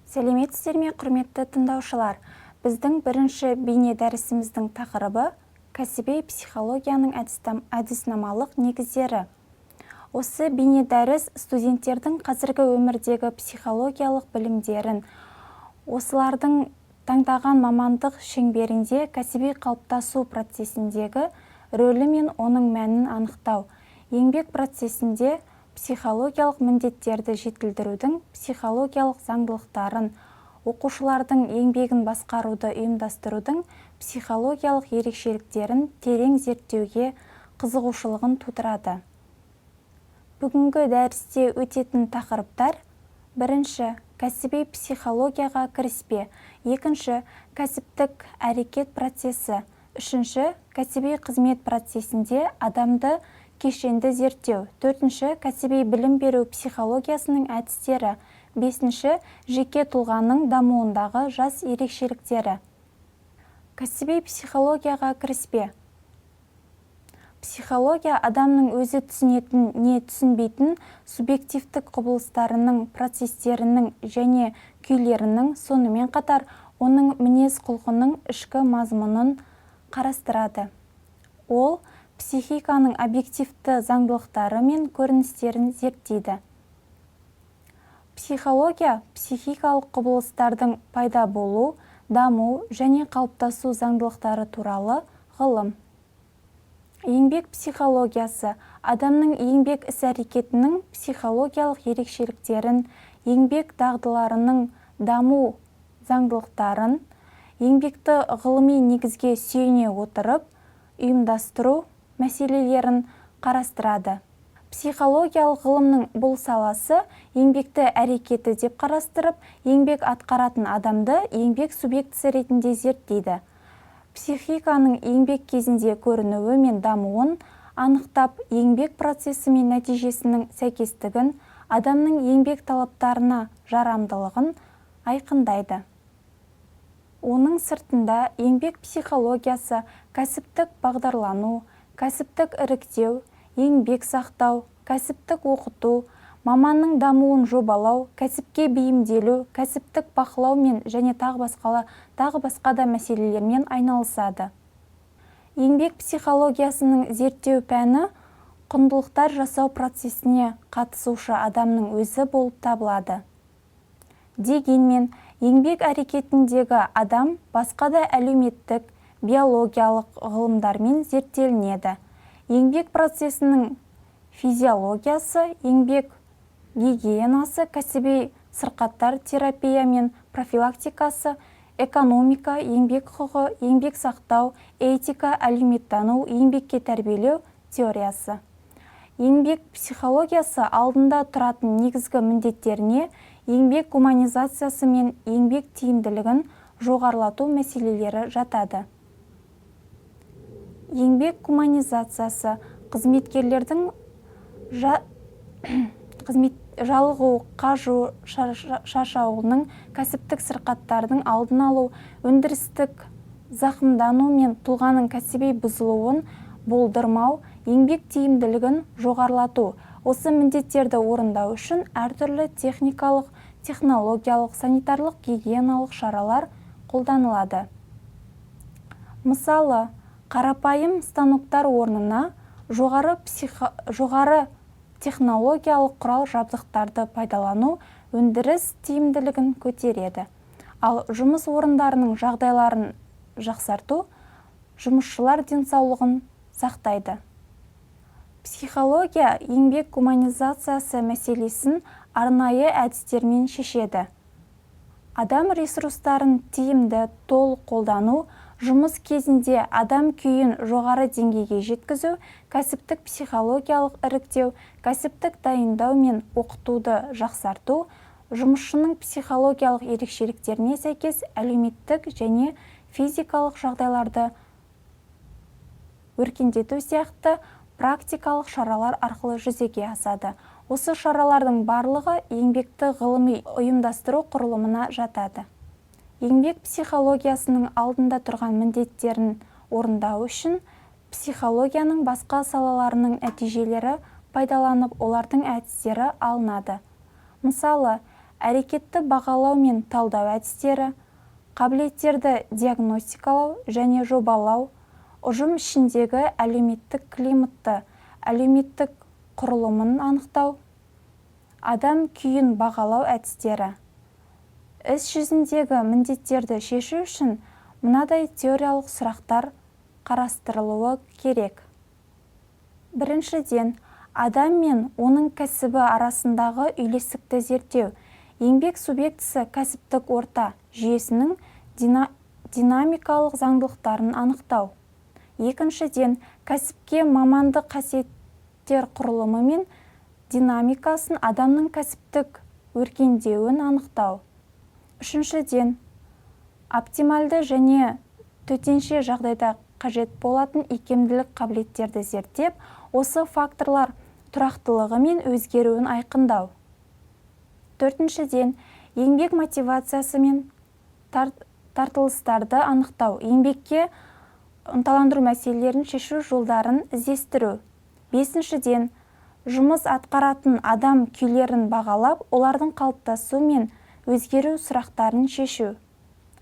Сәлеметсіздер ме, құрметті тыңдаушылар! Біздің бірінші бейне дәрісіміздің тақырыбы – кәсіби психологияның әдіснамалық негіздері. Осы бейне дәріс студенттердің қазіргі өмірдегі психологиялық білімдерін, осылардың таңдаған мамандық шеңберінде кәсіби қалыптасу процесіндегі рөлі мен оның мәнін анықтау, еңбек процесінде психологиялық міндеттерді жетілдірудің психологиялық заңдылықтарын, оқушылардың еңбегін басқаруды ұйымдастырудың психологиялық ерекшеліктерін терең зерттеуге қызығушылығын тудырады. Бүгінгі дәрісте өтетін тақырыптар: бірінші, кәсіби психологияға кіріспе; екінші, кәсіптік әрекет процесі; үшінші, кәсіби қызмет процесінде адамды кешенді зерттеу; төртінші, кәсіби білім беру психологиясының әдістері; бесінші, жеке тұлғаның дамуындағы жас ерекшеліктері. Кәсіби психологияға кіріспе. Психология – адамның өзі түсінетін не түсінбейтін субъективтік құбылыстарының, процестерінің және күйлерінің, сонымен қатар оның мінез-құлқының ішкі мазмұнын қарастырады. Ол психиканың объективті заңдылықтары мен көріністерін зерттейді. Психология психикалық құбылыстардың пайда болу, даму және қалыптасу заңдылықтары туралы ғылым. Еңбек психологиясы адамның еңбек іс-әрекетінің психологиялық ерекшеліктерін, еңбек дағдыларының даму заңдылықтарын, еңбекті ғылыми негізге сүйене отырып ұйымдастыру мәселелерін қарастырады. Психологиялық ғылымның бұл саласы еңбекті әрекеті деп қарастырып, еңбек атқаратын адамды еңбек субъектісі ретінде зерттейді. Психиканың еңбек кезінде көрінуі мен дамуын анықтап, еңбек процесі мен нәтижесінің сәйкестігін, адамның еңбек талаптарына жарамдылығын айқындайды. Оның сыртында еңбек психологиясы кәсіптік бағдарлану, кәсіптік іріктеу, еңбек сақтау, кәсіптік оқыту, маманның дамуын жобалау, кәсіпке бейімделу, кәсіптік бақылау мен және тағы басқа да мәселелермен айналысады. Еңбек психологиясының зерттеу пәні құндылықтар жасау процесіне қатысушы адамның өзі болып табылады. Дегенмен еңбек әрекетіндегі адам басқа да әлеуметтік, биологиялық ғылымдармен зерттелінеді: еңбек процесінің физиологиясы, еңбек гигиенасы, кәсіби сырқаттар терапия мен профилактикасы, экономика, еңбек құқығы, еңбек сақтау, этика, әлеуметтану, еңбекке тәрбиелеу теориясы. Еңбек психологиясы алдында тұратын негізгі міндеттеріне еңбек гуманизациясы мен еңбек тиімділігін жоғарылату мәселелері жатады. Еңбек гуманизациясы қызметкерлердің қызмет жалығу, қажу, шаршауының, кәсіптік сырқаттардың алдын алу, өндірістік зақымдану мен тұлғаның кәсіби бұзылуын болдырмау, еңбек тиімділігін жоғарылату. Осы міндеттерді орындау үшін әртүрлі техникалық, технологиялық, санитарлық гигиеналық шаралар қолданылады. Мысалы, қарапайым станоктар орнына жоғары технологиялық құрал жабдықтарды пайдалану өндіріс тиімділігін көтереді, ал жұмыс орындарының жағдайларын жақсарту жұмысшылар денсаулығын сақтайды. Психология еңбек гуманизациясы мәселесін арнайы әдістермен шешеді. Адам ресурстарын тиімді, толық қолдану, жұмыс кезінде адам күйін жоғары деңгейге жеткізу, кәсіптік психологиялық іріктеу, кәсіптік дайындау мен оқытуды жақсарту, жұмысшының психологиялық ерекшеліктеріне сәйкес әлеуметтік және физикалық жағдайларды өркендету сияқты практикалық шаралар арқылы жүзеге асады. Осы шаралардың барлығы еңбекті ғылыми ұйымдастыру құрылымына жатады. Еңбек психологиясының алдында тұрған міндеттерін орындау үшін психологияның басқа салаларының нәтижелері пайдаланып, олардың әдістері алынады. Мысалы, Әрекетті бағалау мен талдау әдістері, қабілеттерді диагностикалау және жобалау, ұжым ішіндегі әлеуметтік климатты, әлеуметтік құрылымын анықтау, адам күйін бағалау әдістері. Іс жүзіндегі міндеттерді шешу үшін мынадай теориялық сұрақтар қарастырылуы керек. Біріншіден, адам мен оның кәсібі арасындағы үйлестікті зерттеу, еңбек субъектісі кәсіптік орта жүйесінің динамикалық заңдылықтарын анықтау. Екіншіден, кәсіпке мамандық қасиеттер құрылымы мен динамикасын, адамның кәсіптік өркендеуін анықтау. Үшіншіден, оптималды және төтенше жағдайда қажет болатын икемділік қабілеттерді зерттеп, осы факторлар тұрақтылығы мен өзгеруін айқындау. Төртіншіден, еңбек мотивациясы мен тартылыстарды анықтау, еңбекке ынталандыру мәселелерін шешу жолдарын іздестіру. Бесіншіден, жұмыс атқаратын адам күйлерін бағалап, олардың қалыптасу мен өзгеру сұрақтарын шешу.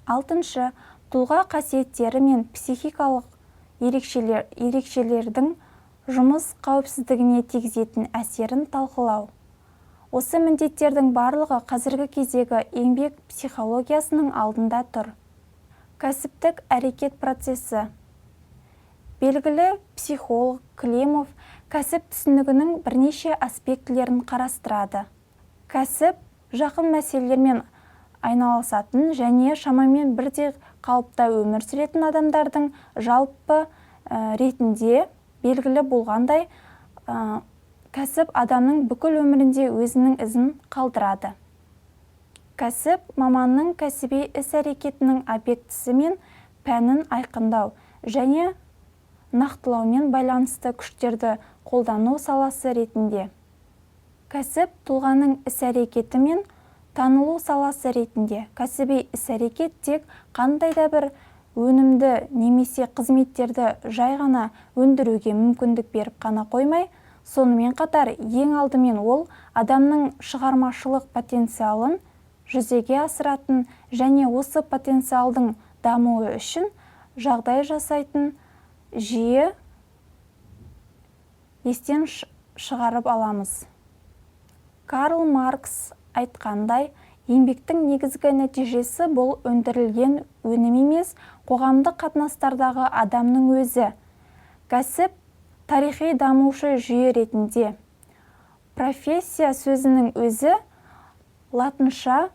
Алтыншы, тұлға қасиеттері мен психикалық ерекшелердің жұмыс қауіпсіздігіне тигізетін әсерін талқылау. Осы міндеттердің барлығы қазіргі кездегі еңбек психологиясының алдында тұр. Кәсіптік әрекет процесі. Белгілі психолог Климов кәсіп түсінігінің бірнеше аспектілерін қарастырады. Кәсіп жақын мәселелермен айналысатын және шамамен бірдей қалыпта өмір сүретін адамдардың жалпы ретінде белгілі болғандай, кәсіп адамның бүкіл өмірінде өзінің ізін қалдырады. Кәсіп маманның кәсіби іс-әрекетінің объектісі мен пәнін айқындау және нақтылаумен байланысты күштерді қолдану саласы ретінде. Кәсіп тұлғаның іс-әрекеті мен танылу саласы ретінде. Кәсіби іс-әрекет тек қандай да бір өнімді немесе қызметтерді жай ғана өндіруге мүмкіндік беріп қана қоймай, сонымен қатар ең алдымен ол адамның шығармашылық потенциалын жүзеге асыратын және осы потенциалдың дамуы үшін жағдай жасайтын жиі естен шығарып аламыз. Карл Маркс айтқандай, еңбектің негізгі нәтижесі бұл өндірілген өнім емес, қоғамдық қатынастардағы адамның өзі. Кәсіп тарихи дамушы жүйе ретінде. Профессия сөзінің өзі латынша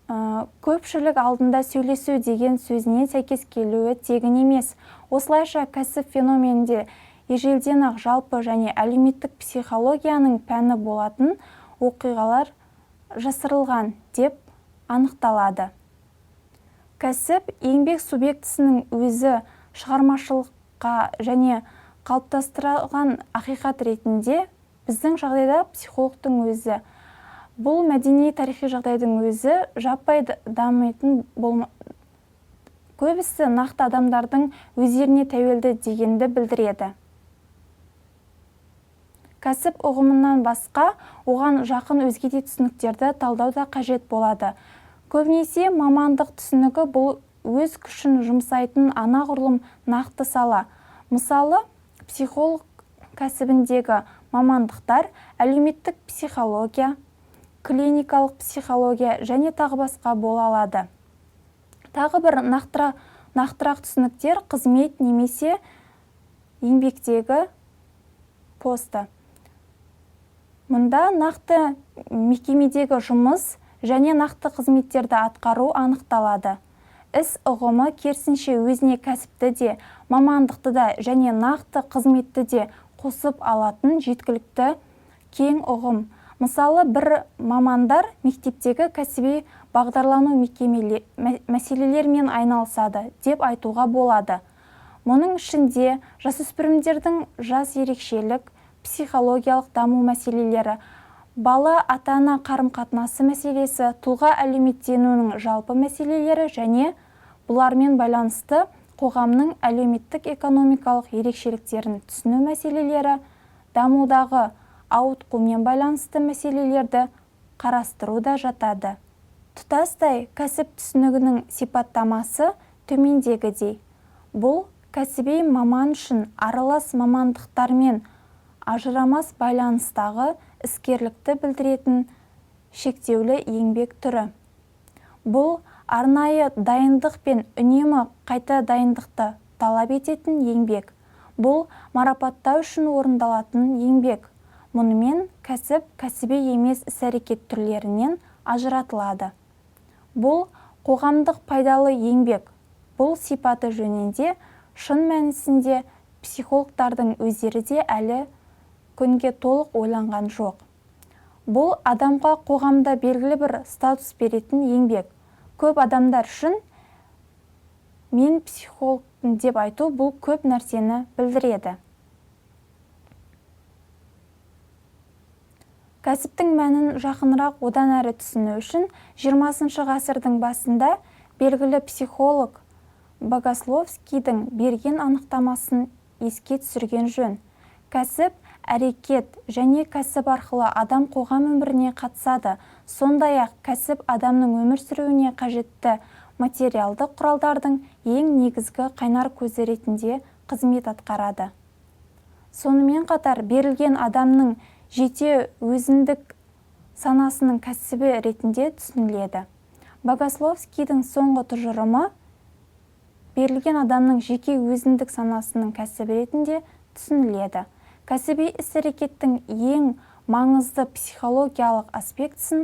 көпшілік алдында сөйлесу деген сөзіне сәйкес келуі тегін емес. Осылайша, кәсіп феноменінде ежелден-ақ жалпы және әлеуметтік психологияның пәні болатын оқиғалар жасырылған деп анықталады. Кәсіп еңбек субъектісінің өзі шығармашылыққа және қалыптастырған ақиқат ретінде, біздің жағдайда психологтың өзі. Бұл мәдени тарихи жағдайдың өзі жаппай дамитын көбісі нақты адамдардың өздеріне тәуелді дегенді білдіреді. Кәсіп ұғымынан басқа оған жақын өзге де түсініктерді талдау да қажет болады. Көбінесе мамандық түсінігі бұл өз күшін жұмсайтын анағұрлым нақты сала. Мысалы, психолог кәсібіндегі мамандықтар әлеуметтік психология, клиникалық психология және тағы басқа бола алады. Тағы бір нақтырақ түсініктер қызмет немесе еңбектегі посты. Мұнда нақты мекемедегі жұмыс және нақты қызметтерді атқару анықталады. Іс ұғымы керісінше өзіне кәсіпті де, мамандықты да және нақты қызметті де қосып алатын жеткілікті кең ұғым. Мысалы, бір мамандар мектептегі кәсіби бағдарлану мәселелерімен айналысады деп айтуға болады. Мұның ішінде жасөспірімдердің жас ерекшелік, психологиялық даму мәселелері, бала ата-ана қарым-қатынасы мәселесі, тұлға әлеуметтенуінің жалпы мәселелері және бұлармен байланысты қоғамның әлеуметтік экономикалық ерекшеліктерін түсіну мәселелері, дамудағы ауытқумен байланысты мәселелерді. қарастыру да жатады. Тұтастай кәсіп түсінігінің сипаттамасы төмендегідей. Бұл кәсіби маман үшін аралас мамандықтармен ажырамас байланыстағы іскерлікті білдіретін шектеулі еңбек түрі. Бұл арнайы дайындық пен үнемі қайта дайындықты талап ететін еңбек. Бұл марапаттау үшін орындалатын еңбек. Мұнымен кәсіп кәсіби емес іс-әрекет түрлерінен ажыратылады. Бұл қоғамдық пайдалы еңбек. Бұл сипаты жөнінде шын мәнісінде психологтардың өздері де әлі күнге толық ойланған жоқ. Бұл адамға қоғамда белгілі бір статус беретін еңбек. Көп адамдар үшін мен психологпын деп айту бұл көп нәрсені білдіреді. Кәсіптің мәнін жақынырақ одан әрі түсіну үшін 20 ғасырдың басында белгілі психолог Богословскийдің берген анықтамасын еске түсірген жөн. Кәсіп, әрекет және кәсіп арқылы адам қоғам өміріне қатысады. Сондай-ақ кәсіп адамның өмір сүруіне қажетті материалдық құралдардың ең негізгі қайнар көзі ретінде қызмет атқарады. Сонымен қатар берілген адамның жете өзіндік санасының кәсібі ретінде түсініледі. Богословскийдің соңғы тұжырымы берілген адамның жеке өзіндік санасының кәсібі ретінде түсініледі. Кәсіби іс-әрекеттің ең маңызды психологиялық аспектісін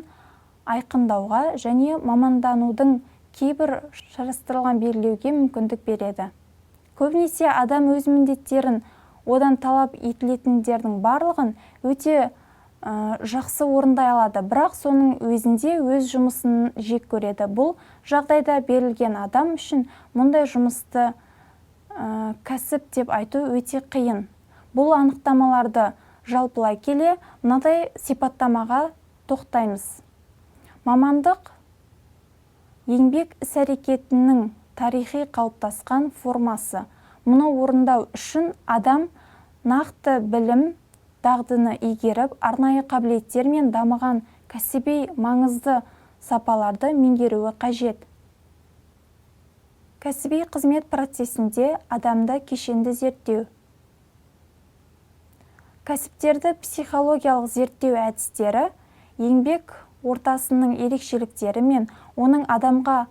айқындауға және маманданудың кейбір шарастырылған белгілеуге мүмкіндік береді. Көбінесе адам өз міндеттерін, одан талап етілетіндердің барлығын өте жақсы орындай алады, бірақ соның өзінде өз жұмысын жек көреді. Бұл жағдайда берілген адам үшін мұндай жұмысты кәсіп деп айту өте қиын. Бұл анықтамаларды жалпылай келе мынадай сипаттамаға тоқтаймыз. Мамандық еңбек іс-әрекетінің тарихи қалыптасқан формасы. Мұны орындау үшін адам нақты білім, дағдыны игеріп, арнайы қабілеттер мен дамыған кәсіби маңызды сапаларды меңгеруі қажет. Кәсіби қызмет процесінде адамды кешенді зерттеу. Кәсіптерді психологиялық зерттеу әдістері еңбек ортасының ерекшеліктері мен оның адамға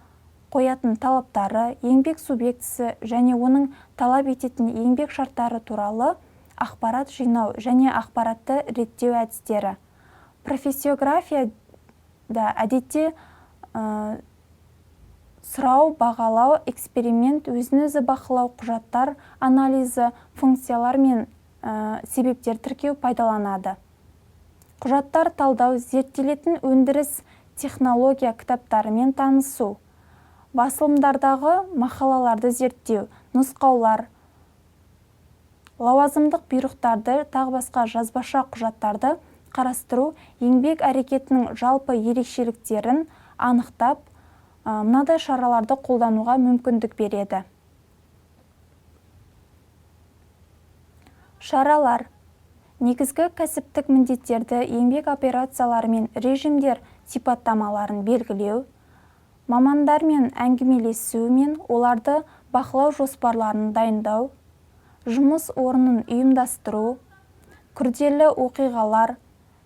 қоятын талаптары, еңбек субъектісі және оның талап ететін еңбек шарттары туралы ақпарат жинау және ақпаратты реттеу әдістері. Профессиографияда әдетте сұрау, бағалау, эксперимент, өзін-өзі бақылау, құжаттар анализі, функциялар мен себептер тіркеу пайдаланады. Құжаттар талдау, зерттелетін өндіріс технология кітаптарымен танысу, басылымдардағы мақалаларды зерттеу, нұсқаулар, лауазымдық бұйрықтарды, тағы басқа жазбаша құжаттарды қарастыру еңбек әрекетінің жалпы ерекшеліктерін анықтап, мынадай шараларды қолдануға мүмкіндік береді. Шаралар. Негізгі кәсіптік міндеттерді еңбек операциялары мен режимдер сипаттамаларын белгілеу, мамандармен әңгімелесу мен оларды бақылау жоспарларын дайындау, жұмыс орнын ұйымдастыру, күрделі оқиғалар,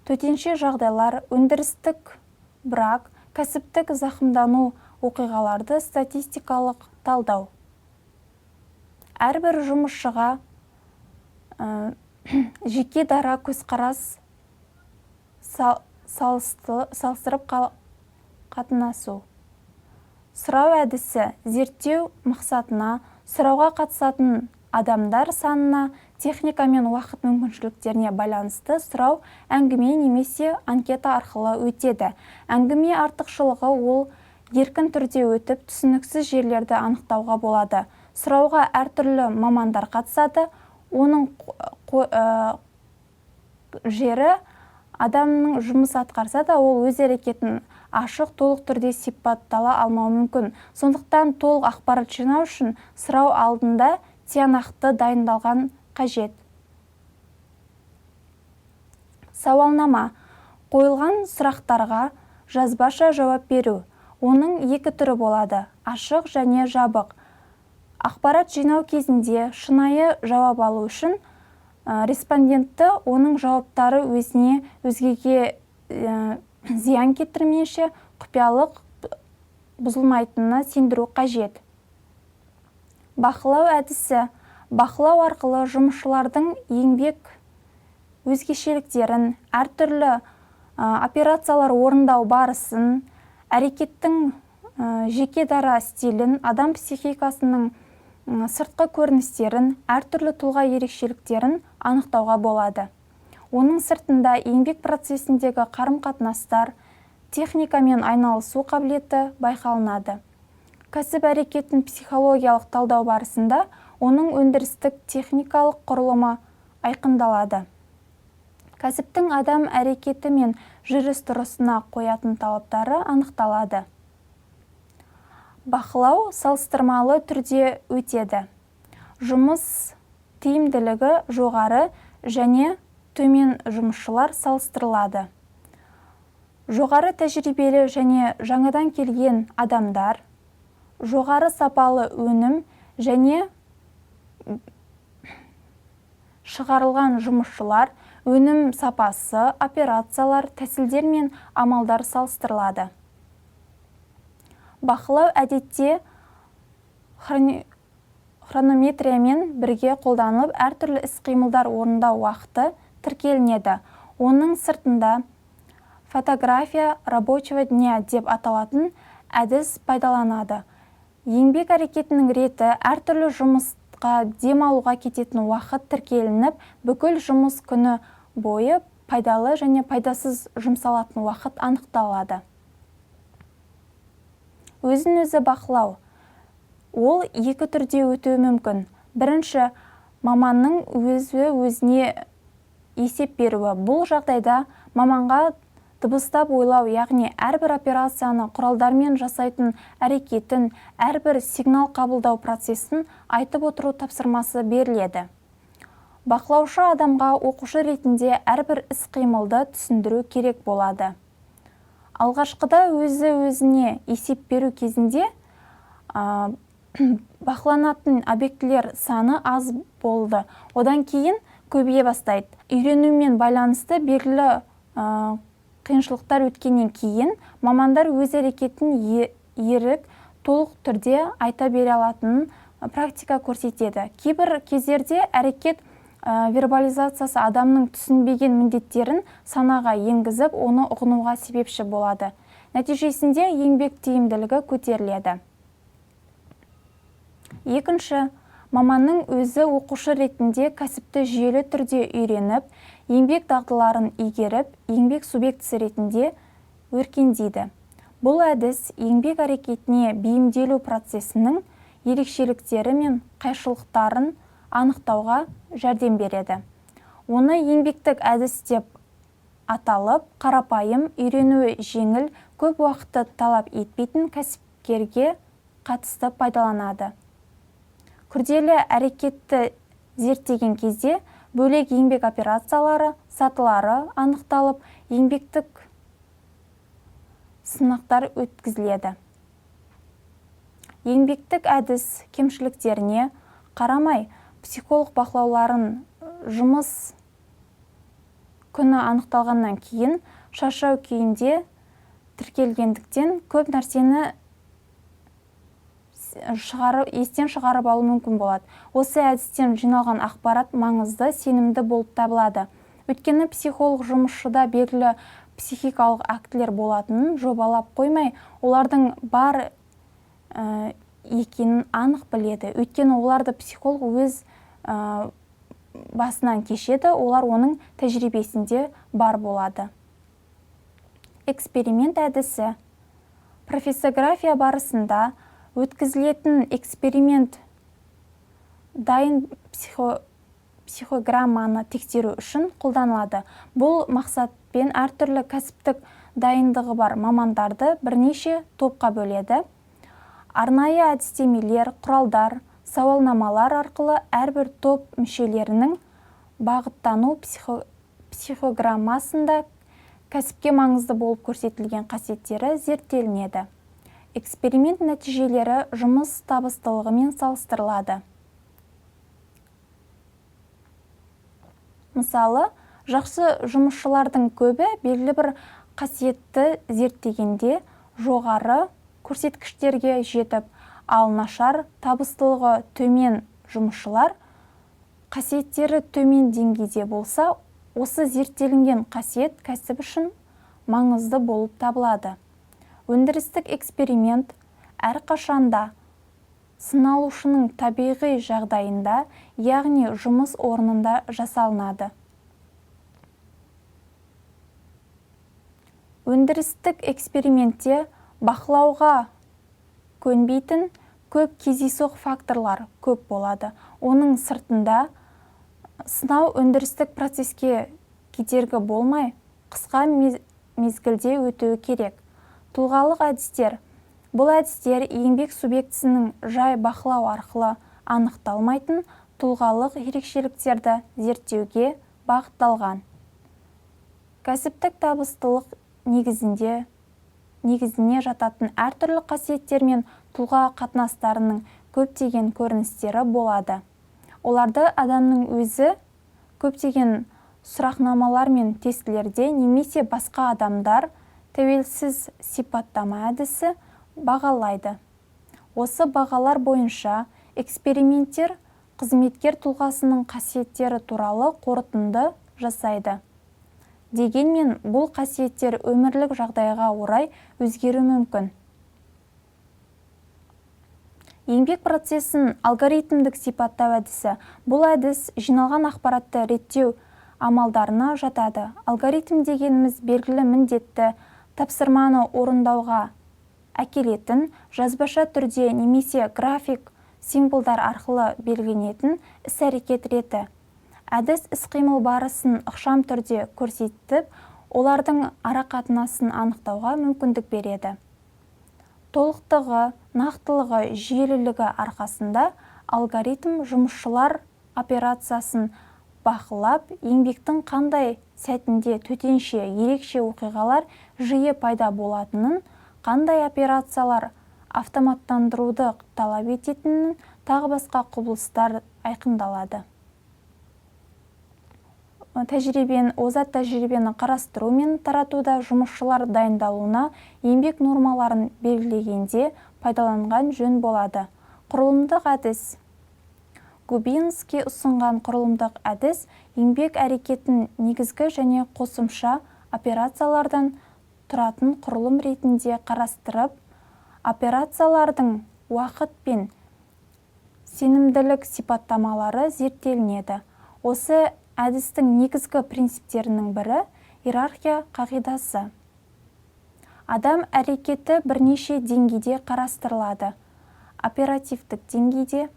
төтенше жағдайлар, өндірістік брак, кәсіптік зақымдану оқиғаларды статистикалық талдау. Әрбір жұмысшыға жеке дара көзқарас салыстырып қатынасу. Сұрау әдісі зерттеу мақсатына, сұрауға қатысатын адамдар санына, техника мен уақыт мүмкіншіліктеріне байланысты сұрау әңгіме немесе анкета арқылы өтеді. Әңгіме артықшылығы ол еркін түрде өтіп, түсініксіз жерлерді анықтауға болады. Сұрауға әртүрлі мамандар қатысады. Оның жері адамның жұмыс атқарса да, ол өз әрекетін ашық, толық түрде сипаттала алмауы мүмкін. Сондықтан толық ақпарат жинау үшін сұрау алдында тиянақты дайындалған қажет. Сауалнама. Қойылған сұрақтарға жазбаша жауап беру. Оның екі түрі болады: ашық және жабық. Ақпарат жинау кезінде шынайы жауап алу үшін респондентті оның жауаптары өзіне, өзгеге зиян келтірмейінше, құпиялық бұзылмайтынына сендіру қажет. Бақылау әдісі. Бақылау арқылы жұмысшылардың еңбек өзгешеліктерін, әртүрлі операциялар орындау барысын, әрекеттің жеке дара стилін, адам психикасының сыртқы көріністерін, әртүрлі тұлға ерекшеліктерін анықтауға болады. Оның сыртында еңбек процесіндегі қарым-қатынастар, техникамен айналысу қабілеті байқалынады. Кәсіп әрекетін психологиялық талдау барысында оның өндірістік техникалық құрылымы айқындалады. Кәсіптің адам әрекеті мен жүріс-тұрысына қоятын талаптары анықталады. Бақылау салыстырмалы түрде өтеді. Жұмыс тиімділігі жоғары және төмен жұмысшылар салыстырылады. Жоғары тәжірибелі және жаңадан келген адамдар, жоғары сапалы өнім және шығарылған жұмысшылар, өнім сапасы, операциялар, тәсілдер мен амалдар салыстырылады. Бақылау әдетте хронометриямен бірге қолданылып, әртүрлі іс-қимылдар орындау уақыты тіркелінеді. Оның сыртында «фотография рабочего дня» деп аталатын әдіс пайдаланады. Еңбек әрекетінің реті, әртүрлі жұмысқа дем алуға кететін уақыт тіркелініп, бүкіл жұмыс күні бойы пайдалы және пайдасыз жұмсалатын уақыт анықталады. Өзін өзі бақылау. Ол екі түрде өтуі мүмкін. Бірінші, маманның өзі өзіне есеп беруі. Бұл жағдайда маманға дыбыстап ойлау, яғни әрбір операцияны, құралдармен жасайтын әрекетін, әрбір сигнал қабылдау процесін айтып отыру тапсырмасы беріледі. Бақылаушы адамға оқушы ретінде әрбір іс-қимылды түсіндіру керек болады. Алғашқыда өзі өзіне есеп беру кезінде бақыланатын объектілер саны аз болды, одан кейін көбейе бастайды. Үйренумен байланысты белгілі қиыншылықтар өткеннен кейін мамандар өз әрекетін ерік толық түрде айта бере алатынын практика көрсетеді. Кейбір кездерде әрекет вербализациясы адамның түсінбеген міндеттерін санаға енгізіп, оны ұғынуға себепші болады. Нәтижесінде еңбек тиімділігі көтеріледі. Екінші, маманның өзі оқушы ретінде кәсіпті жүйелі түрде үйреніп, еңбек дағдыларын игеріп, еңбек субъектісі ретінде өркендейді. Бұл әдіс еңбек әрекетіне бейімделу процесінің ерекшеліктері мен қайшылықтарын анықтауға жәрдем береді. Оны еңбектік әдіс деп аталып, қарапайым, үйренуі жеңіл, көп уақытты талап етпейтін кәсіпкерге қатысты пайдаланады. Күрделі әрекетті зерттеген кезде бөлек еңбек операциялары сатылары анықталып, еңбектік сынақтар өткізіледі. Еңбектік әдіс кемшіліктеріне қарамай, психолог бақылауларын жұмыс күні анықталғаннан кейін шаршау күйінде тіркелгендіктен, көп нәрсені шығарып, естен шығарып алу мүмкін болады. Осы әдістен жиналған ақпарат маңызды, сенімді болып табылады. Өйткені психолог жұмысшыда белгілі психикалық актілер болатынын жобалап қоймай, олардың бар екенін анық біледі. Өйткені оларды психолог өз басынан кешеді, олар оның тәжірибесінде бар болады. Эксперимент әдісі. Профессография барысында өткізілетін эксперимент дайын психограмманы тексеру үшін қолданылады. Бұл мақсатпен әртүрлі кәсіптік дайындығы бар мамандарды бірнеше топқа бөледі. Арнайы әдістемелер, құралдар, сауалнамалар арқылы әрбір топ мүшелерінің бағыттану психограммасында кәсіптік Кәсіпке маңызды болып көрсетілген қасиеттері зерттелінеді. Эксперимент нәтижелері жұмыс табыстылығымен салыстырылады. Мысалы, жақсы жұмысшылардың көбі белгілі бір қасиетті зерттегенде жоғары көрсеткіштерге жетіп, ал нашар, табыстылығы төмен жұмысшылар қасиеттері төмен деңгейде болса, осы зерттелінген қасиет кәсіп үшін маңызды болып табылады. Өндірістік эксперимент әрқашанда сыналушының табиғи жағдайында, яғни жұмыс орнында жасалынады. Өндірістік экспериментте бақылауға көнбейтін көп кездейсоқ факторлар көп болады. Оның сыртында сынау өндірістік процеске кедергі болмай, қысқа мезгілде өтуі керек. Тұлғалық әдістер. Бұл әдістер еңбек субъектісінің жай бақылау арқылы анықталмайтын тұлғалық ерекшеліктерді зерттеуге бағытталған. Кәсіптік табыстылық негізіне жататын әртүрлі қасиеттер мен тұлға қатынастарының көптеген көріністері болады. Оларды адамның өзі көптеген сұрақнамалар мен тестілерде немесе басқа адамдар тәуелсіз сипаттама әдісі бағалайды. Осы бағалар бойынша эксперименттер қызметкер тұлғасының қасиеттері туралы қорытынды жасайды. Дегенмен бұл қасиеттер өмірлік жағдайға орай өзгеруі мүмкін. Еңбек процесін алгоритмдік сипаттау әдісі. Бұл әдіс жиналған ақпаратты реттеу амалдарына жатады. Алгоритм дегеніміз белгілі міндетті тапсырманы орындауға әкелетін, жазбаша түрде немесе график символдар арқылы белгіленетін іс-әрекет реті. Әдіс іс-қимыл барысын ықшам түрде көрсетіп, олардың арақатынасын анықтауға мүмкіндік береді. Толықтығы, нақтылығы, жүйелілігі арқасында алгоритм жұмысшылар операциясын бақылап, еңбектің қандай сәтінде төтенше ерекше оқиғалар жиі пайда болатынын, қандай операциялар автоматтандыруды талап ететінін, тағы басқа құбылыстар айқындалады. Озат тәжірибені қарастыру мен таратуда жұмысшылар дайындалуына еңбек нормаларын белгілегенде пайдаланған жөн болады. Құрылымдық әдіс. Губинский ұсынған құрылымдық әдіс еңбек әрекетін негізгі және қосымша операциялардан тұратын құрылым ретінде қарастырып, операциялардың уақыт пен сенімділік сипаттамалары зерттелінеді. Осы әдістің негізгі принциптерінің бірі иерархия қағидасы. Адам әрекеті бірнеше деңгейде қарастырылады. Оперативтік деңгейде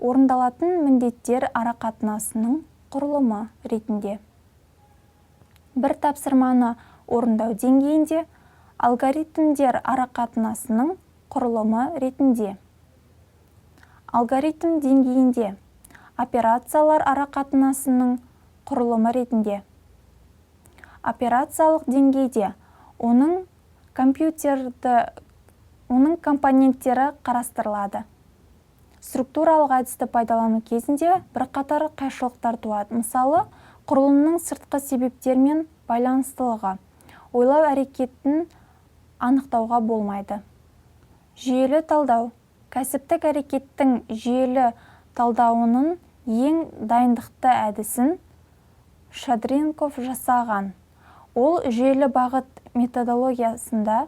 орындалатын міндеттер арақатынасының құрылымы ретінде. Бір тапсырманы орындау деңгейінде алгоритмдер арақатынасының құрылымы ретінде. Алгоритм деңгейінде операциялар арақатынасының құрылымы ретінде. Операциялық деңгейде оның компоненттері қарастырылады. Структуралық әдісті пайдалану кезінде бірқатар қайшылықтар туады. Мысалы, құрылымның сыртқы себептермен байланыстылығы, ойлау әрекетін анықтауға болмайды. Жүйелі талдау. Кәсіптік әрекеттің жүйелі талдауының ең дайындықты әдісін Шадринков жасаған. Ол жүйелі бағыт методологиясында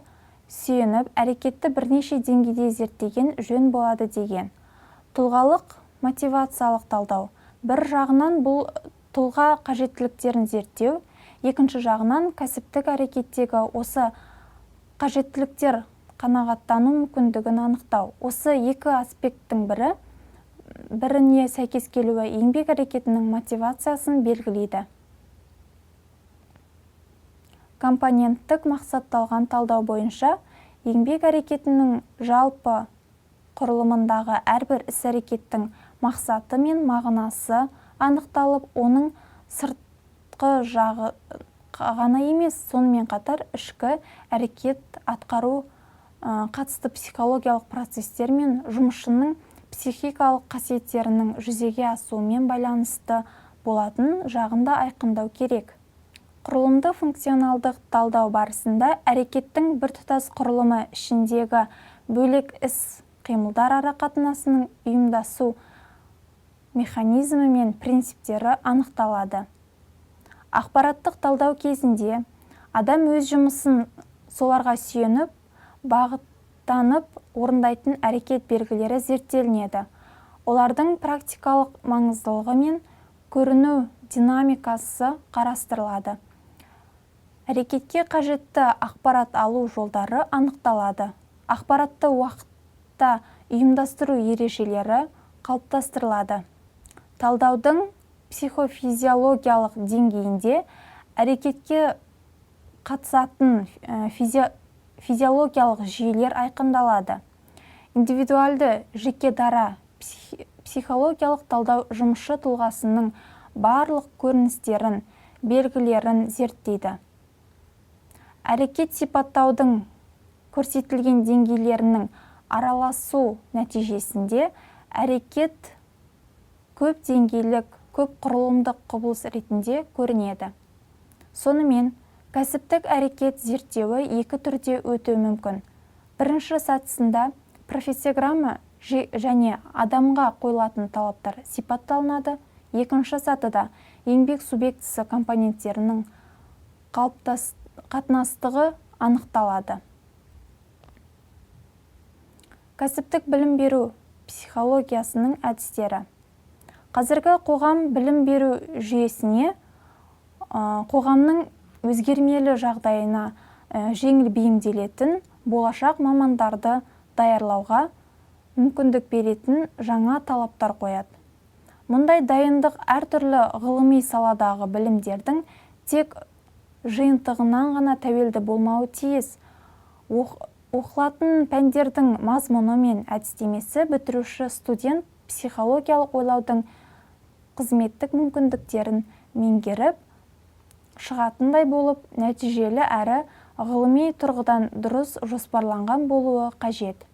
сүйеніп, әрекетті бірнеше деңгейде зерттеген жөн болады деген. Тұлғалық мотивациялық талдау. Бір жағынан бұл тұлға қажеттіліктерін зерттеу, екінші жағынан кәсіптік әрекеттегі осы қажеттіліктер қанағаттану мүмкіндігін анықтау. Осы екі аспекттің бірі біріне сәйкес келуі еңбек әрекетінің мотивациясын белгілейді. Компоненттік мақсатталған талдау бойынша еңбек әрекетінің жалпы құрылымындағы әрбір іс-әрекеттің мақсаты мен мағынасы анықталып, оның сыртқы жағы Ғана емес, сонымен қатар ішкі әрекет атқару қатысты психологиялық процестер мен жұмысшының психикалық қасиеттерінің жүзеге асуымен байланысты болатын жағын да айқындау керек. Құрылымды функционалдық талдау барысында әрекеттің біртұтас құрылымы ішіндегі бөлек іс-қимылдар ара қатынасының ұйымдасу механизмі мен принциптері анықталады. Ақпараттық талдау кезінде адам өз жұмысын соларға сүйеніп, бағыттанып орындайтын әрекет белгілері зерттелінеді. Олардың практикалық маңыздылығы мен көріну динамикасы қарастырылады. Әрекетке қажетті ақпарат алу жолдары анықталады. Ақпаратты уақытта ұйымдастыру ережелері қалыптастырылады. Талдаудың психофизиологиялық деңгейінде әрекетке қатысатын физиологиялық жүйелер айқындалады. Индивидуалды, жеке дара психологиялық талдау жұмысшы тұлғасының барлық көріністерін, белгілерін зерттейді. Әрекет сипаттаудың көрсетілген деңгейлерінің араласу нәтижесінде әрекет көп деңгейлік, көп құрылымдық құбылыс ретінде көрінеді. Сонымен, кәсіптік әрекет зерттеуі екі түрде өтуі мүмкін. Бірінші сатысында профессиограмма және адамға қойылатын талаптар сипатталынады. Екінші сатыда еңбек субъектісі компоненттерінің қатынастығы анықталады. Кәсіптік білім беру психологиясының әдістері. Қазіргі қоғам білім беру жүйесіне қоғамның өзгермелі жағдайына жеңіл бейімделетін болашақ мамандарды даярлауға мүмкіндік беретін жаңа талаптар қояды. Мұндай дайындық әртүрлі ғылыми саладағы білімдердің тек жиынтығынан ғана тәуелді болмауы тиіс. Оқылатын пәндердің мазмұны мен әдістемесі бітіруші студент психологиялық ойлаудың қызметтік мүмкіндіктерін меңгеріп шығатындай болып, нәтижелі әрі ғылыми тұрғыдан дұрыс жоспарланған болуы қажет.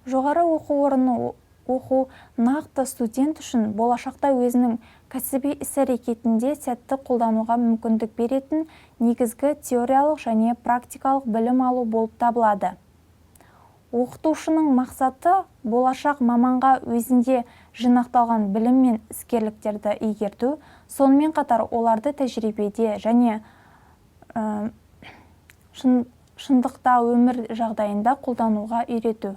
Жоғары оқу орны оқу нақты студент үшін болашақта өзінің кәсіби іс-әрекетінде сәтті қолдануға мүмкіндік беретін негізгі теориялық және практикалық білім алу болып табылады. Оқытушының мақсаты болашақ маманға өзінде жинақталған білім мен іскерліктерді игерту, сонымен қатар оларды тәжірибеде және шындықта өмір жағдайында қолдануға үйрету.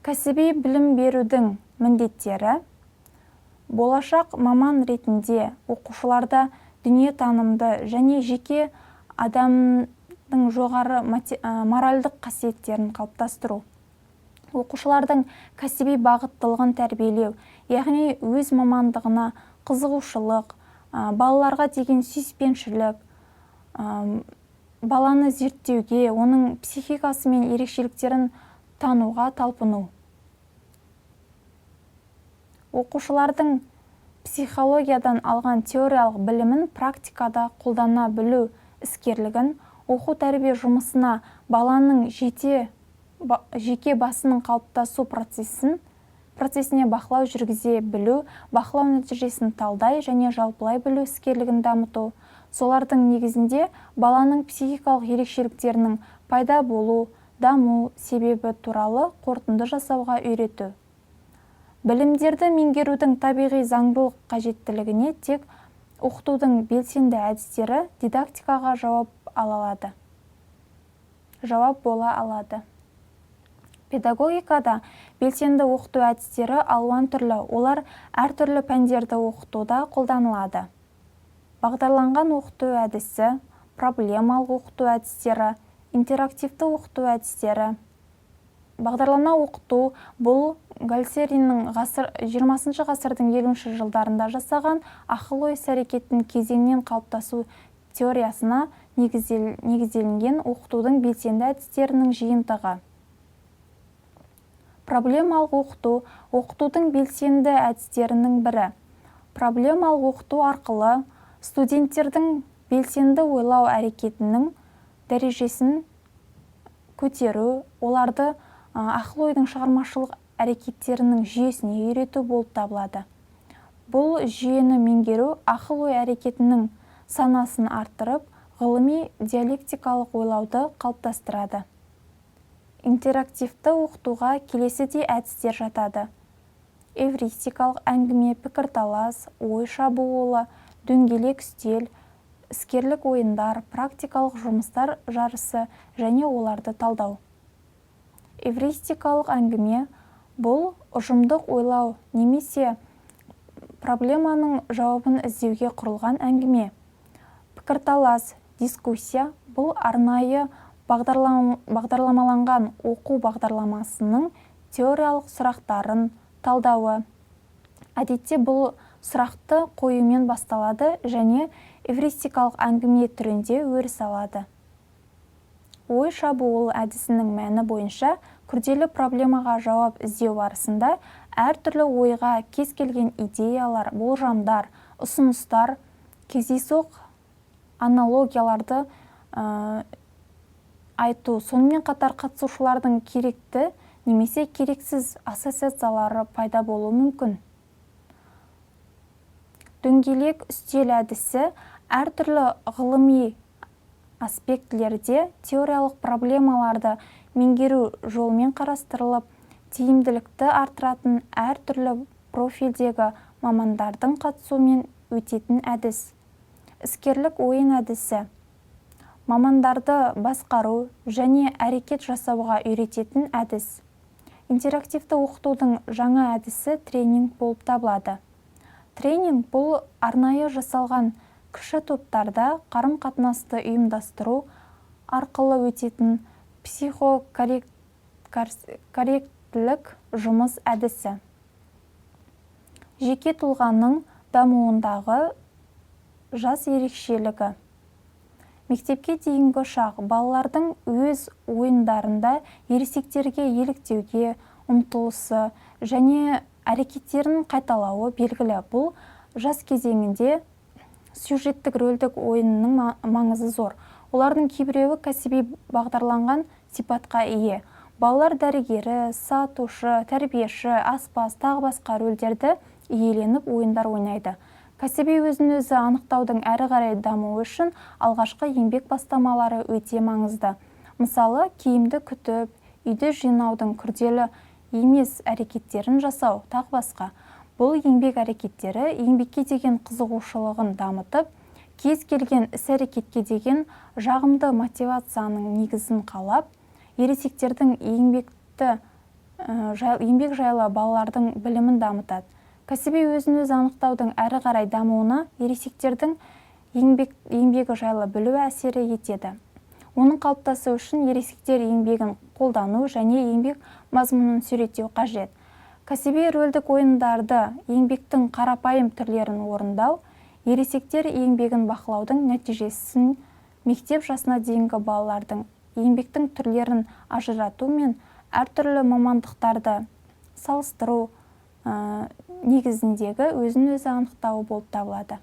Кәсіби білім берудің міндеттері: болашақ маман ретінде оқушыларда дүниетанымды және жеке адамның жоғары моральдық қасиеттерін қалыптастыру. Оқушылардың кәсіби бағыттылығын тәрбиелеу, яғни өз мамандығына қызығушылық, балаларға деген сүйіспеншілік, баланы зерттеуге, оның психикасы мен ерекшеліктерін тануға талпыну. Оқушылардың психологиядан алған теориялық білімін практикада қолдана білу іскерлігін, оқу-тәрбие жұмысына баланың жеке басының қалыптасу процесіне бақылау жүргізе білу, бақылау нәтижесін талдай және жалпылай білу іскерлігін дамыту, солардың негізінде баланың психикалық ерекшеліктерінің пайда болу, даму себебі туралы қорытынды жасауға үйрету. Білімдерді меңгерудің табиғи заңдылық қажеттілігіне тек оқытудың белсенді әдістері дидактикаға жауап бола алады. Педагогикада белсенді оқыту әдістері алуан түрлі, олар әртүрлі пәндерді оқытуда қолданылады. Бағдарланған оқыту әдісі, проблемалық оқыту әдістері, интерактивті оқыту әдістері. Бағдарлана оқыту бұл Гальсериннің жиырмасыншы ғасырдың елуінші жылдарында жасаған ақыл-ой іс-әрекеттің кезеңнен қалыптасу теориясына негізделінген оқытудың белсенді әдістерінің жиынтығы. Проблемалық оқыту оқытудың белсенді әдістерінің бірі. Проблемалық оқыту арқылы студенттердің белсенді ойлау әрекетінің дәрежесін көтеру, оларды ақыл-ойдың шығармашылық әрекеттерінің жүйесіне үйрету болып табылады. Бұл жүйені меңгеру ақыл-ой әрекетінің санасын арттырып, ғылыми диалектикалық ойлауды қалыптастырады. Интерактивті оқытуға келесідей әдістер жатады: эвристикалық әңгіме, пікірталас, ой шабуылы, дөңгелек үстел, іскерлік ойындар, практикалық жұмыстар жарысы және оларды талдау. Эвристикалық әңгіме – бұл ұжымдық ойлау немесе проблеманың жауабын іздеуге құрылған әңгіме. Пікірталас, дискуссия – бұл арнайы бағдарламаланған оқу бағдарламасының теориялық сұрақтарын талдауы. Әдетте бұл сұрақты қоюмен басталады және эвристикалық әңгіме түрінде өріс алады. Ой шабуыл әдісінің мәні бойынша күрделі проблемаға жауап іздеу барысында әртүрлі ойға кез келген идеялар, болжамдар, ұсыныстар, кездейсоқ аналогияларды айту, сонымен қатар қатысушылардың керекті немесе керексіз ассоциациялары пайда болуы мүмкін. Дөңгелек үстел әдісі – әртүрлі ғылыми аспектілерде теориялық проблемаларды меңгеру жолымен қарастырылып, тиімділікті арттыратын әртүрлі профильдегі мамандардың қатысуымен өтетін әдіс. Іскерлік ойын әдісі – мамандарды басқару және әрекет жасауға үйрететін әдіс. Интерактивті оқытудың жаңа әдісі тренинг болып табылады. Тренинг – бұл арнайы жасалған кіші топтарда қарым-қатынасты ұйымдастыру арқылы өтетін психокорректорлық жұмыс әдісі. Жеке тұлғаның дамуындағы жас ерекшелігі. Мектепке дейінгі шақ: балалардың өз ойындарында ересектерге еліктеуге ұмтылысы және әрекеттерін қайталауы белгілі. Бұл жас кезеңінде сюжеттік рөлдік ойынның маңызы зор. Олардың кейбіреуі кәсіби бағдарланған сипатқа ие. Балалар дәрігері, сатушы, тәрбиеші, аспаз, тағы басқа рөлдерді иеленіп ойындар ойнайды. Кәсіби өзін өзі анықтаудың әрі қарай дамуы үшін алғашқы еңбек бастамалары өте маңызды. Мысалы, киімді күтіп, үйді жинаудың күрделі емес әрекеттерін жасау, тағы басқа. Бұл еңбек әрекеттері еңбекке деген қызығушылығын дамытып, кез келген іс-әрекетке деген жағымды мотивацияның негізін қалап, ересектердің еңбек жайлы балалардың білімін дамытады. Кәсіби өзін өзі анықтаудың әрі қарай дамуына ересектердің еңбегі жайлы білуі әсер етеді. Оның қалыптасуы үшін ересектер еңбегін қолдану және еңбек мазмұнын суреттеу қажет. Кәсіби рөлдік ойындарды, еңбектің қарапайым түрлерін орындау, ересектер еңбегін бақылаудың нәтижесін мектеп жасына дейінгі балалардың еңбектің түрлерін ажырату мен әртүрлі мамандықтарды салыстыру негізіндегі өзін өзі анықтауы болып табылады.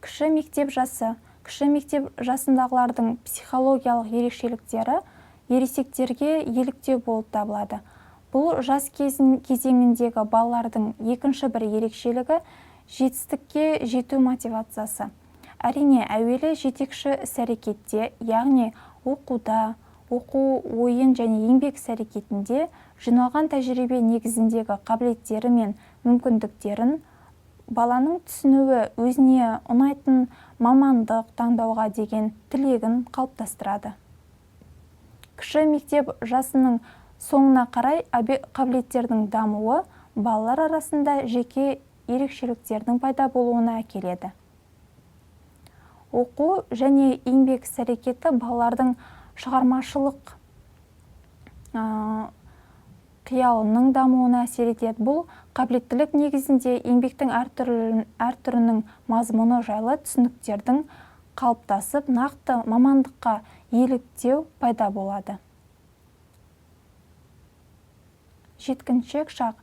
Кіші мектеп жасы. Кіші мектеп жасындағылардың психологиялық ерекшеліктері ересектерге еліктеу болып табылады. Бұл жас кезеңіндегі балалардың екінші бір ерекшелігі – жетістікке жету мотивациясы. Әрине, әуелі жетекші іс-әрекетте, яғни оқуда, оқу, ойын және еңбек іс-әрекетінде жиналған тәжірибе негізіндегі қабілеттері мен мүмкіндіктерін баланың түсінуі өзіне ұнайтын мамандық таңдауға деген тілегін қалыптастырады. Кіші мектеп жасының соңына қарай қабілеттердің дамуы балалар арасында жеке ерекшеліктердің пайда болуына әкеледі. Оқу және еңбек іс-әрекеті балалардың шығармашылық қиялының дамуына әсер етеді. Бұл қабілеттілік негізінде еңбектің әр түрінің мазмұны жайлы түсініктердің қалыптасып, нақты мамандыққа еліктеу пайда болады. Жеткіншек шақ.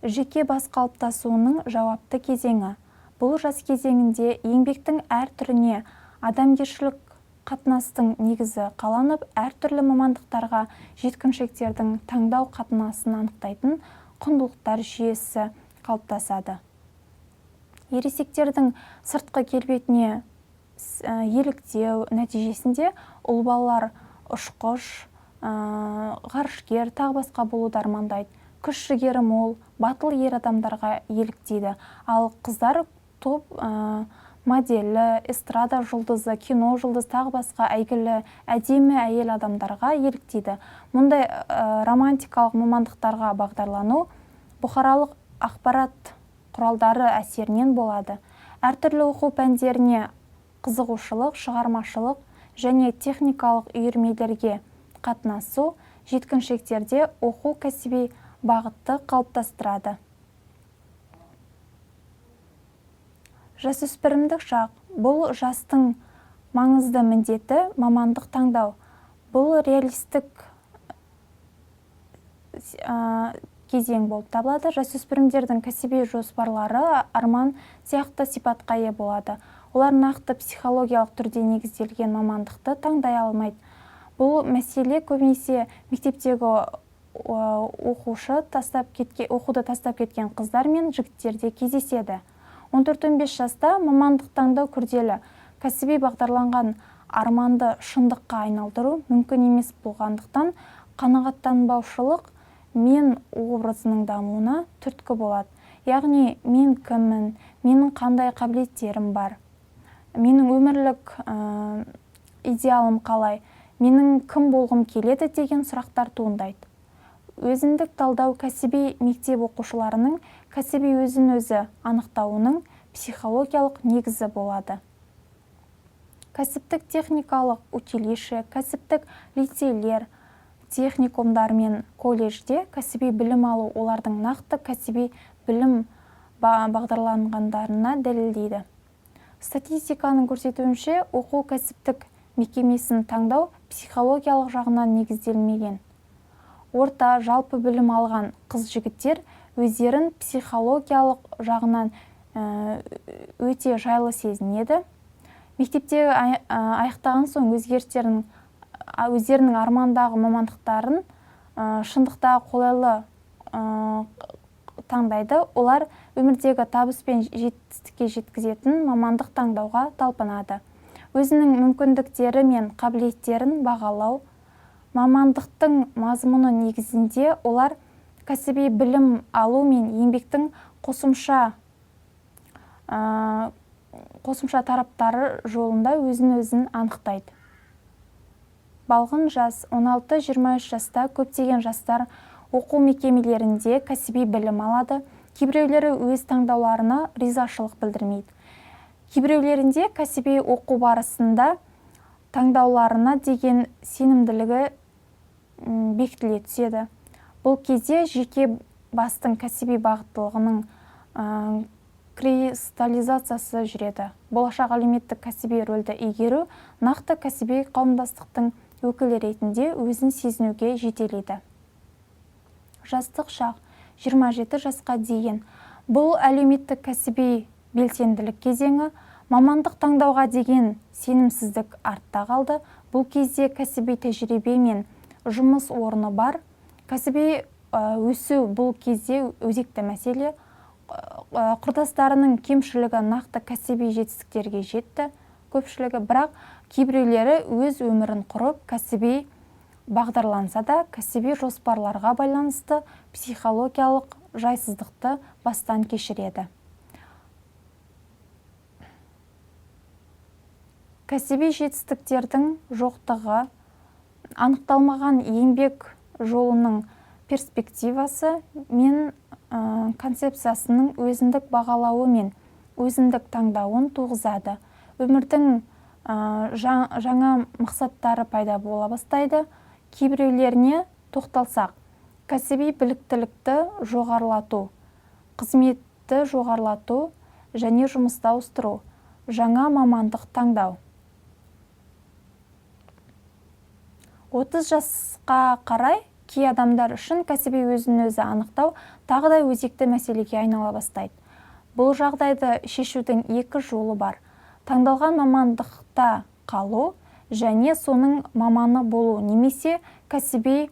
Жеке бас қалыптасуының жауапты кезеңі. Бұл жас кезеңінде еңбектің әр түріне адамгершілік қатынастың негізі қаланып, әртүрлі мамандықтарға жеткіншектердің таңдау қатынасын анықтайтын құндылықтар жүйесі қалыптасады. Ересектердің сыртқы келбетіне еліктеу нәтижесінде ұл балалар ұшқыш, ғарышкер, тағы басқа болуды армандайды. Күш жігері мол, батыл ер адамдарға еліктейді. Ал қыздар топ моделі, эстрада жұлдызы, кино жұлдызы, тағы басқа әйгілі әдемі әйел адамдарға еліктейді. Мұндай романтикалық мамандықтарға бағдарлану бұқаралық ақпарат құралдары әсерінен болады. Әртүрлі оқу пәндеріне қызығушылық, шығармашылық және техникалық үйірмелерге қатынасу жеткіншектерде оқу кәсіби бағытты қалыптастырады. Жасөспірімдік шақ. Бұл жастың маңызды міндеті мамандық таңдау. Бұл реалистік кезең болып табылады. Жасөспірімдердің кәсіби жоспарлары арман сияқты сипатқа ие болады. Олар нақты психологиялық түрде негізделген мамандықты таңдай алмайды. Бұл мәселе көбінесе мектептегі оқушы тастап кеткен, оқуды тастап кеткен қыздар мен жігіттерде кездеседі. 14-15 жаста мамандық таңдау күрделі, кәсіби бағдарланған арманды шындыққа айналдыру мүмкін емес болғандықтан қанағаттанбаушылық мен образының дамуына түрткі болады. Яғни мен кіммін, менің қандай қабілеттерім бар, менің өмірлік идеалым қалай, менің кім болғым келеді деген сұрақтар туындайды. Өзіндік талдау кәсіби мектеп оқушыларының кәсіби өзін-өзі анықтауының психологиялық негізі болады. Кәсіптік техникалық училище, кәсіптік лицейлер, техникумдар мен колледжде кәсіби білім алу олардың нақты кәсіби білім бағдарланғандарына дәлелдейді. Статистиканың көрсетуінше, оқу кәсіптік мекемесін таңдау психологиялық жағынан негізделмеген. Орта жалпы білім алған қыз-жігіттер өздерін психологиялық жағынан өте жайлы сезінеді. Мектепте аяқтаған соң өздерінің армандағы мамандықтарын шындықта қолайлы таңдайды. Олар өмірдегі табыс пен жетістікке жеткізетін мамандық таңдауға талпынады. Өзінің мүмкіндіктері мен қабілеттерін бағалау, мамандықтың мазмұны негізінде олар кәсіби білім алу мен еңбектің қосымша тараптары жолында өзін-өзін анықтайды. Балғын жас 16-23 жаста көптеген жастар оқу мекемелерінде кәсіби білім алады, кейбіреулері өз таңдауларына ризашылық білдірмейді. Кейбіреулерінде кәсіби оқу барысында таңдауларына деген сенімділігі бекітіле түседі. Бұл кезде жеке бастың кәсіби бағыттылығының кристаллизациясы жүреді. Болашақ әлеуметтік кәсіби рөлді игеру нақты кәсіби қауымдастықтың өкілі ретінде өзін сезінуге жетелейді. Жастық шақ 27 жасқа дейін. Бұл әлеуметтік кәсіби белсенділік кезеңі, мамандық таңдауға деген сенімсіздік артта қалды. Бұл кезде кәсіби тәжірибе мен жұмыс орны бар. Кәсіби өсу бұл кезде өзекті мәселе. Құрдастарының кемшілігі нақты кәсіби жетістіктерге жетті көпшілігі, бірақ кейбіреулері өз өмірін құрып, кәсіби бағдарланса да, кәсіби жоспарларға байланысты психологиялық жайсыздықты бастан кешіреді. Кәсіби жетістіктердің жоқтығы, анықталмаған еңбек жолының перспективасы мен концепциясының өзіндік бағалауы мен өзіндік таңдауын туғызады. Өмірдің жаңа мақсаттары пайда бола бастайды. Кейбіреулеріне тоқталсақ, кәсіби біліктілікті жоғарылату, қызметті жоғарылату және жұмысты ауыстыру, жаңа мамандық таңдау. 30 жасқа қарай Кей адамдар үшін кәсіби өзін-өзі анықтау тағы да өзекті мәселеге айнала бастайды. Бұл жағдайды шешудің екі жолы бар: таңдалған мамандықта қалу және соның маманы болу немесе кәсіби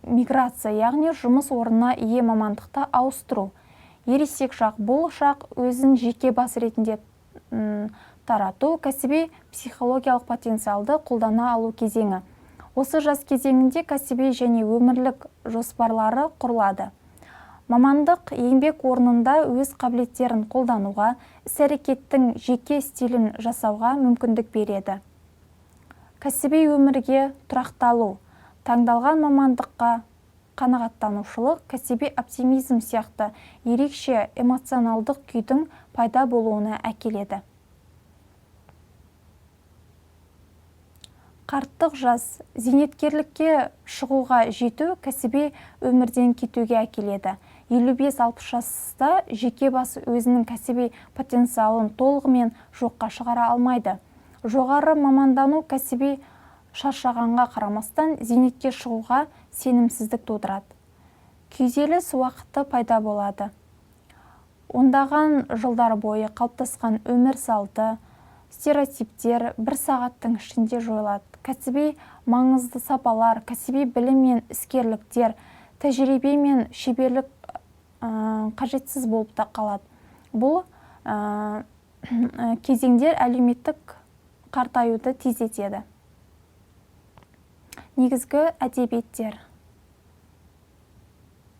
миграция, яғни жұмыс орнына ие мамандықты ауыстыру. Ересек шақ – бұл шақ өзін жеке бас ретінде тарату, кәсіби психологиялық потенциалды қолдана алу кезеңі. Осы жас кезеңінде кәсіби және өмірлік жоспарлары құрылады. Мамандық еңбек орнында өз қабілеттерін қолдануға, іс-әрекеттің жеке стилін жасауға мүмкіндік береді. Кәсіби өмірге тұрақталу, таңдалған мамандыққа қанағаттанушылық, кәсіби оптимизм сияқты ерекше эмоционалдық күйдің пайда болуына әкеледі. Қарттық жас – зейнеткерлікке шығуға жету кәсіби өмірден кетуге әкеледі. 55-60 жаста жеке бас өзінің кәсіби потенциалын толығымен жоққа шығара алмайды. Жоғары мамандану кәсіби шаршағанға қарамастан, зейнетке шығуға сенімсіздік тудырады. Күйзеліс уақыты пайда болады. Ондаған жылдар бойы қалыптасқан өмір салты, стереотиптер бір сағаттың ішінде жойылады. Кәсіби маңызды сапалар, кәсіби білім мен іскерліктер, тәжірибе мен шеберлік қажетсіз болып та қалады. Бұл кезеңдер әлеуметтік қартаюды тездетеді. Негізгі әдебиеттер.